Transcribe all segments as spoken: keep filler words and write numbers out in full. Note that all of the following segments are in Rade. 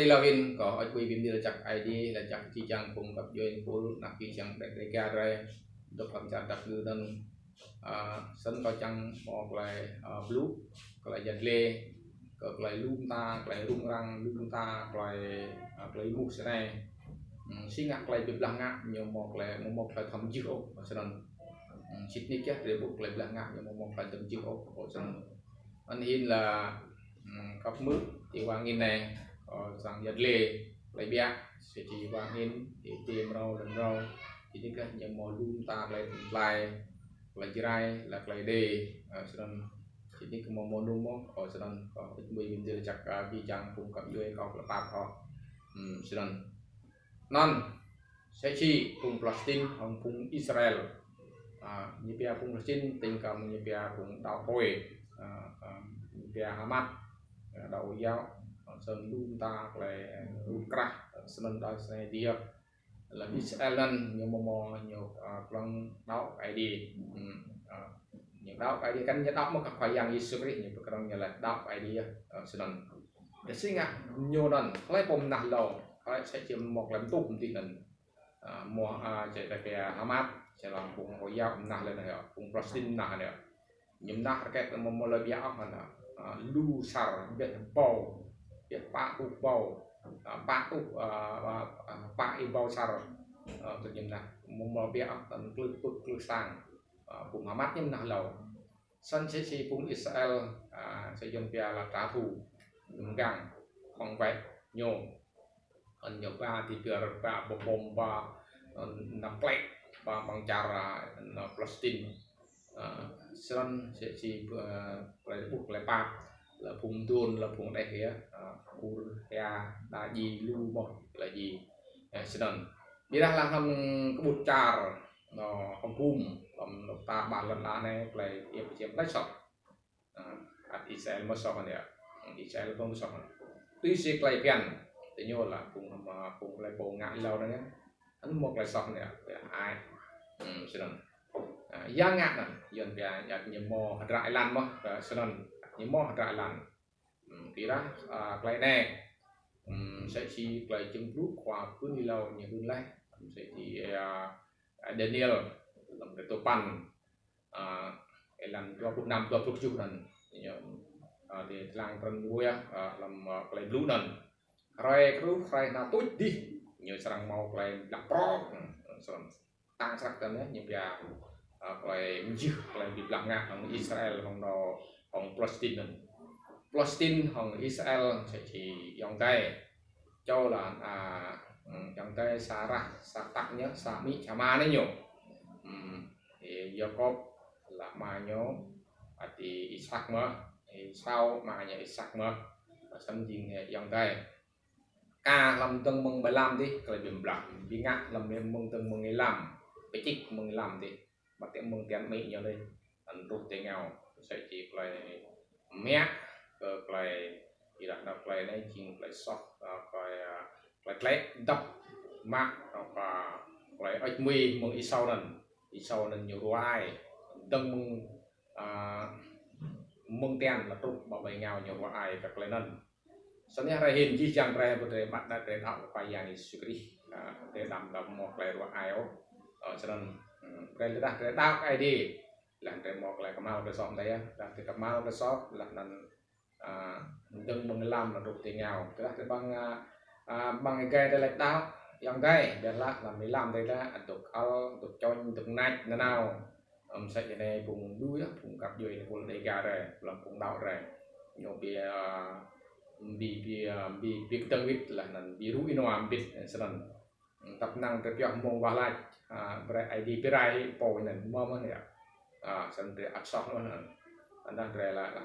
Êlâo hĭn kâo ăt ƀuh bi mni lač jăk Aê Diê, lač jăk jih jang phung găp djuê êpul, anak čô čiăng đek Dega drei, dôk hlăm čar Dak Lư anăn. A, snăn kâo čiăng mâo klei, a, blŭ, klei yăl dliê, kơ klei lu mta, klei rŭng răng, lu mta, klei, a, klei êmuh snei. Hmm, si ngă klei bi blah ngă, ñu mâo klei, mâo mâo klei thâo mjưh ôh, snăn. Hmm, sĭt nik yơh, drei ƀuh klei blah ngă, ñu mâo mâo klei thâo mjưh ôh, snăn. Anăn hĭn lač, hmm, kăp mưč, ti wa angĭn anei, ơ, sang yăl dliê, klei ƀiă, si ti wa angĭn, ti, ti mrâo, lăn mrâo, ti nik yơh, ñu mâo lu mta klei tơtlai, klei Jrai, lač klei Êđê, ơ, snăn. Ti nik mâo mâo num mơh, ơ, snăn. Kâo ăt ƀuh bi mni lač jăk, a, jih jang phung găp djuê kâo klei pap ôh. Hmm, snăn. Anăn, msĕ si phung Palestin, hŏng phung Israel. A, ñu pia phung Palestin, tĭng kơ ñu pia phung đăo pui. A, a, ñu pia Hamas, a, đăo yao, a, snăn lu mta klei, a, rŭ krah, a, snăn đăo snei dih yơh. Lač Israel anăn ñu mâo mâo ñu, a, klŏng đăo Aê Diê. Hmm, a, ñu đăo Aê Diê kăn ñu đăo mơh kơ Khua Yang Yêsu Krist, ñu pơkrŏng ñu lač đăo Aê Diê, a, snăn. Dah si ngă ñu anăn, hlei pô mnah êlâo, hlei msĕ si mâo klei mtŭ mdih anăn. A, mâo, a, msĕ si Hamas, si lŏ phung Hồi giáo mnah leh anăn yơh, phung Palestin mnah anăn yơh. Ñu mnah rocket mâo mâo lŏ ƀiă ôh anăn. A, lu asăr, ƀiă ƀâo, ƀiă pă êtuh ƀâo, a, pă êtuh, a, a, a, pă êbâo asăr. A, tui ñu mnah, mâo mâo ƀiă ôh, anăn klưh pưk klưh sang. A, phung Hamas ñu mnah êlâo. Snăn msĕ si phung Israel, a, msĕ si ñu pia lač trả thù, ñu mgang, phòng vệ ñu. Anăn ñu ba ti biăr, ba bơbom, ba, anăn nao klĕ, ba ƀăng čar, a, anăn Palestin. A, snăn msĕ si, a, klei ƀuh klei pap, lač phung Dôn, lač phung Đeh yơh, a, Kur, Hia, Đa Ji, lu mơh, klei ji. A, snăn. Ƀiădah lač hlăm kbŭt čar, anăn hŏng gŭm, hlăm anôk ta ƀar lăn ala anei, klei iêp čiêm klei soh. A, ăt Israel mâo soh anăn yơh. Israel ƀơ̆ng mâo soh anăn. Tui si klei bhiăn, diñu lač phung, a, phung klei pô ngă êlâo anăn yơh. Anăn mâo klei soh anăn yơh, klei ai. Hmm, snăn. A, ya ngă anăn, yuăn pia, ya ñu mâo hdră êlan mơh, a, snăn, ñu mâo hdră êlan. Hmm, kyuadah, a, klei anei, hmm, msĕ si klei Čưng Blŭ khua pô hưn êlâo ñu hưn leh, msĕ si, a, Daniel, hlăm kdrêč dua păn, a, êlan dua pluh năm, dua pluh kjuh anăn. Ñu, a, ti dlăng trăn dua yơh, a, hlăm, a, klei blŭ anăn. Hruê kruh, hruê knhal tuč dih, ñu srăng mâo klei blah prŏng, hmm, srăng tăng srăng tăm yơh, ñu pia, a, klei mjưh, klei bi blah ngă hŏng Israel, hŏng anăn, hŏng Palestin anăn. Palestin, hŏng Israel, msĕ si ayŏng adei. Čô lač, a, hmm, ayŏng adei sa rah, sa kpă ñu, sa amĭ, sa ama ñu. Hmm, Y-, Yakôp, lač ama ñu, ăt Y-Isak mơh, Êsau, ama ñu Isak mơh. Snăn jing, ơ, ayŏng adei. Ka hlăm dơ̆ng mơ̆ng ƀai lam dih, klei bi blah, bi ngă hlăm mơ̆ng dơ̆ng mơ̆ng êlam. Pčĭk mơ̆ng êlam dih. Mă ti mơ̆ng tian amĭ ñu dih. Anăn truh ti êngao. Msĕ si klei mă kơ klei, êdah nao klei anei jing klei soh, a, klei, a, klei tlĕ dăp mă, a, klei ăč mui mơ̆ng Êsau anăn. Êsau anăn ñu ruă ai. Dơ̆ng mơ̆ng, a, mơ̆ng tian lač truh ƀă ƀai êngao ñu ruă ai kơ klei anăn. Snăn yơh hruê anei jih jang drei, ƀuh drei, ƀuh drei, ƀuh drei đăo kơ Khua Yang Yêsu Krist. A, drei đăm đăm mâo klei ruă ai ôh. Ơ, snăn, hmm, drei leh dah drei đăo kơ Aê Diê. Leh drei mâo klei kmhal klei soh mdei yơh, dah drei kmhal klei soh, leh anăn, a, dơ̆ng mơ̆ng êlam lač truh ti êngao. Tơdah drei ƀăng, a, a, ƀăng êgei drei lač đăo, ayŏng adei, ƀiădah lač hlăm êlam drei lač, dôk ăl, dôk čŏng, dôk nač nanao. Ơ, msĕ si anei phung đuĕ yơh, phung găp djuê êpul Dega drei, hlăm phung đăo drei. Ñu bi, a, bi, bi, a, bi, bi kdơ̆ng wĭt leh anăn bi rŭ ênua mbĭt, ơ, snăn. Tăp năng drei pioh mmông wah lač, a, brei Aê Diê bi rai pô anăn mơh mơh yơh. A, snăn drei ăt soh mơh anăn. Anăn drei lač, lač,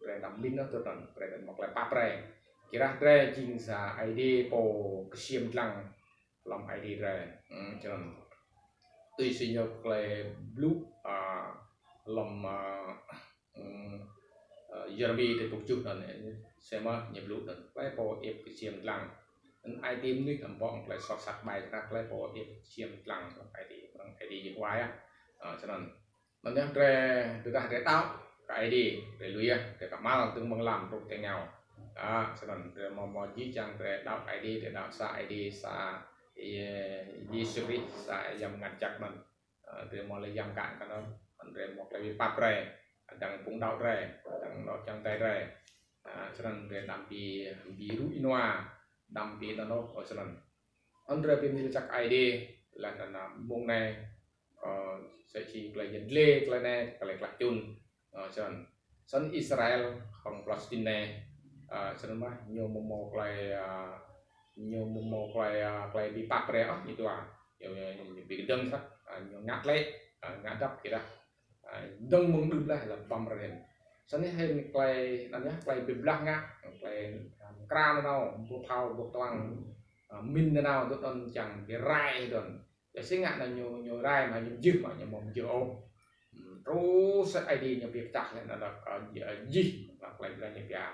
drei đăm mĭn ôh tui anăn, drei đăm mâo klei pap brei. Kyuadah drei jing sa Aê Diê pô ksiêm dlăng hlăm Aê Diê drei. Hmm, snăn. Tui si ñu klei blŭ, a, hlăm, a, hmm, ơ, Yêrêmi ti pluh kjuh anăn, ơ, si mơh ñu blŭ anăn. Klei pô iêp ksiêm dlăng. Anăn ai tiê mnuih amâo mâo klei soh sat ƀai, kyuadah klei pô iêp ksiêm dlăng, Aê Diê, arăng Aê Diê Yêhôwa yơh. Ơ, snăn. Anăn yơh drei, tơdah drei đăo kơ Aê Diê, drei lui yơh, drei kmhal dơ̆ng mơ̆ng êlam truh ti êngao. A, snăn drei mâo mâo jih jang drei đăo Aê Diê, drei đăo sa Aê Diê, sa Yê-, Yêsu Krist, sa Yang Mngăt Jăk anăn. A, drei mâo leh Yang Mkăn kơ anăn, drei mâo klei bi pap drei, dăng phung đăo drei, dăng lŏ čiăng drei drei. A, snăn drei đăm bi, bi rŭ ênua, đăm bi anăn ôh, ơ, snăn. Anăn drei bi mni lač jăk Aê Diê, leh anăn, a, mông anei, ơ, msĕ si klei yăl dliê, klei anei, klei klah čŭn. Ơ, snăn. Snăn Israel, hŏng Palestine anei, ơ, snăn mơh, ñu mâo mâo klei, ơ, ñu mâo mâo klei, ơ, klei bi pap drei, ơ, ñu dua. Ñu, ñu, ñu bi kdơ̆ng sah, ơ, ñu ngă tlĕ, ơ, ngă dăp kơ dah. Ơ, dơ̆ng mơ̆ng đưm leh leh băm rơhĭn. Snăn hĭn klei, anăn yơh, klei bi blah ngă, klei, ơ, mkra nanao, boh phao, boh tuang, ơ, mĭn nanao, dôk anăn čiăng bi rai dơ̆ng. Ơ, si ngă anăn ñu, ñu rai mă ñu mjưh mă ñu mâo mjưh ôh. Hmm, truh sa Aê Diê ñu bi kčah leh anăn, ơ, jih, ơ, klei bi ñu pia.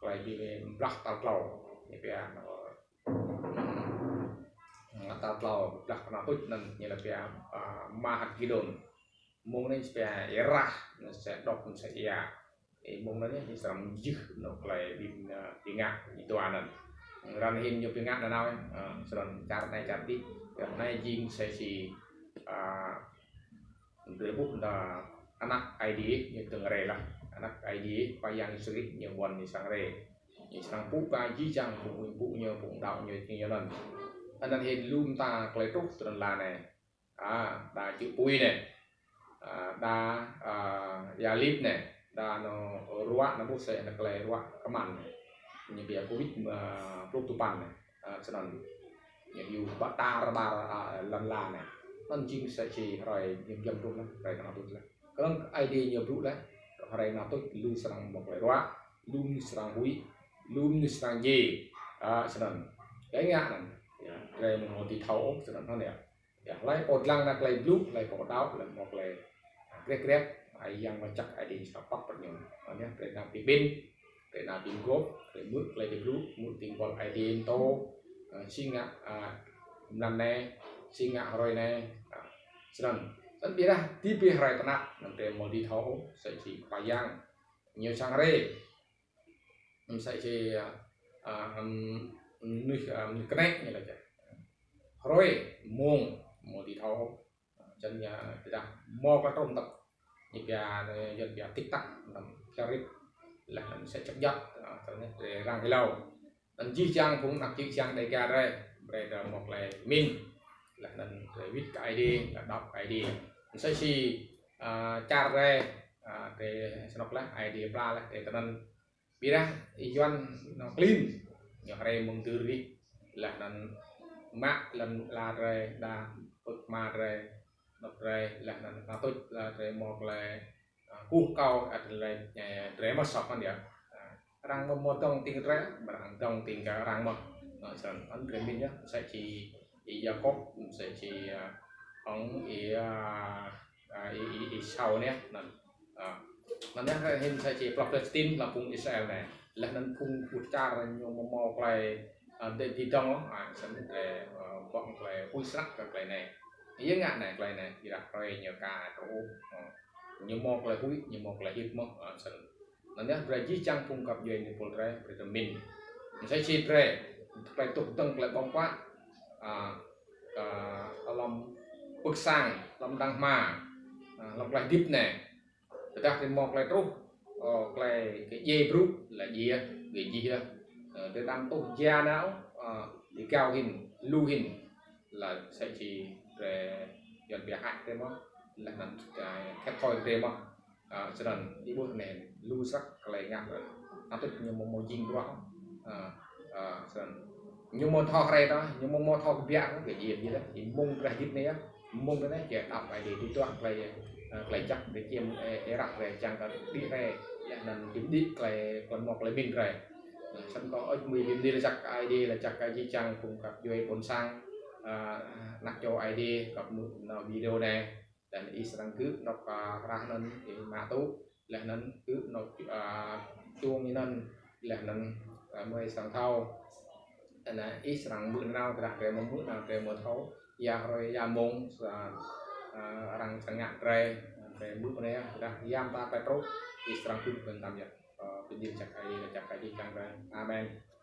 Klei bi blah tal tlâo. Ñu pia, ơ, hmm, tal tlâo, blah knhal tuč anăn ñu leh pia, ơ, Mahagidôn. Mông anei pia êrah, anăn msĕ dôk msĕ êa. Ơ, mông anăn ñu srăng mjưh, anăn klei bi, ơ, bi ngă, ñu dua anăn. Arăng hĭn ñu bi ngă nanao, ơ, snăn čar anei čar dih, čar anei jing msĕ si, ơ, drei ƀuh dah anak Aê Diê ñu dơ̆ng hriê leh. Anak Aê Diê, Khua Yang Yêsu Krist ñu ƀuăn ñu srăng hriê. Ñu srăng pŭ kơ jih jang phung ƀuôn ñu, phung đăo ñu, ñu anăn. Anăn hĭn lu mta klei truh ti lăn ala anei. A, đa čư̆ pui anei. A, đa, a, êa lip anei. Đa anăn ruă anăn ƀuh msĕ anăn klei ruă kman anei. Ñu pia Covid, a, pluh dua păn anei. A, snăn. Ñu hiu ƀă tar ƀar, a, lăn ala anei. Anăn jing msĕ si hruê ñu jăm truh leh, hruê knhal tuč leh. Knŏng Aê Diê ñu blŭ leh, hruê knhal tuč lu srăng mâo klei ruă, lu mnuih srăng huĭ, lu mnuih srăng djiê. A, snăn. Kơ ngă anăn. Ya, drei amâo mâo dưi thâo ôh, snăn anăn ya. Ya, hlei pô dlăng nao klei blŭ, hlei pô đăo, hlei mâo klei, a, kriăk kriăk, a, Yang Mngăt Jăk Aê Diê srăng pap brei ñu. Anăn ya, drei nao bi kƀĭn, drei nao bi mguôp, drei hmư̆ klei drei blŭ, hmư̆ dĭng buăl Aê Diê mtô, a, si ngă, a, mlan anei, si ngă hruê anei, a, snăn. Snăn ƀiădah, ti bi hruê tnăp, anăn drei amâo dưi thâo, msĕ si Khua Yang ñu srăng hriê. Msĕ si, a, a, ưm, mnuih, a, mnuih knĕ ñu lač. Hruê, mông, amâo dưi thâo. Snăn ñu ƀiădah mâo klei truh mtăp. Ñu pia, ñu pia tik tak, anăn čarit. Leh anăn msĕ čăp jăp, a, snăn drei răng êlâo. Anăn jih jang phung anak čư̆ čhiăng Dêga drei, brei drei mâo klei mĭn. Leh anăn drei wĭt kơ Aê Diê, drei đăo kơ Aê Diê. Msĕ si, a, čar drei, a, drei snăk leh, Aê Diê pla leh, drei tinăn. Ƀiădah Yuăn anăn klin, ñu hriê mơ̆ng dưr rih, leh anăn mă lăn ala drei, đa pưk hma drei, anôk drei, leh anăn knhal tuč leh drei mâo klei, a, kuh kâo, a, drei, a, drei mă sŏk anăn ya. A, arăng mâo mâo dŏng tĭng drei, arăng dŏng tĭng kơ arăng mơh. Anăn snăn, anăn drei mĭn ya, msĕ si Y-Yakôp, msĕ si, a, hŏng Y-, a, a, Y-, Y-, Êsâu anei, anăn. A, anăn ya, hĭn msĕ si plei Palestin, leh phung Israel anei. Leh anăn phung ƀuôn čar ñu mâo mâo klei, a, dê ti dŏng, a, snăn drei, a, ƀơ̆ng klei huĭ snăk kơ klei anei. Ya ngă anei klei anei, ƀiădah klei ñu ka truh, a, ñu mâo klei huĭ, ñu mâo klei hĭt mơh, a, snăn. Anăn ya, drei jih jang phung găp djuê êpul drei, brei drei mĭn. Msĕ si drei, klei tuh dơ̆ng klei ƀơ̆ng huă, a, a, hlăm pưk sang, hlăm đang hma, a, hlăm klei hdĭp anei. Tơdah drei mâo klei truh, ơ, klei kơ djiê brŭ, leh djiê, kơ jih leh. Ơ, drei đăm tuh jia nao, ơ, digao hĭn, lu hĭn. Leh msĕ si drei, Yuăn pia hăk drei mơh, leh anăn, a, khăp thoi drei mơh. A, snăn, ih ƀuh anei, lu snăk klei ngă, a, tuč ñu mâo mâo jing bruă. A, a, snăn. Ñu mâo thâo hriê ta, ñu mâo mâo thâo kbiă, kơ jing, jing leh, ih mông drei hdĭp anei ya, mông drei anei, ya, đăo Aê Diê tui duah klei, a, klei jăk drei čiêm, ê, êrah drei čiăng kơ đĭ drei, leh anăn čiêm đĭ klei, klei mâo klei mĭn drei. Snăn kâo ơč mui bi mni lač jăk Aê Diê, lač jăk kơ jih jang phung găp djuê ƀuôn sang, a, anak čô Aê Diê, găp mŭt nao video anei. Leh anăn ih srăng gư̆ anôk, a, hrah anăn ih mă tŭ, leh anăn gư̆ anôk, a, čuông anăn, leh anăn, a, mơi srăng thâo. Leh anăn ih srăng hmư̆ nanao, tơdah drei amâo hmư̆ nanao, drei amâo thâo, ya hruê, ya mông, sa, a, arăng srăng ngă drei, drei hmư̆ anei, tơdah ya mta klei truh, ih srăng gư̆ ƀơ̆ng tam ya. A, Bi mni jăk Aê Diê, jăk Aê Diê čiăng kơ. Amen.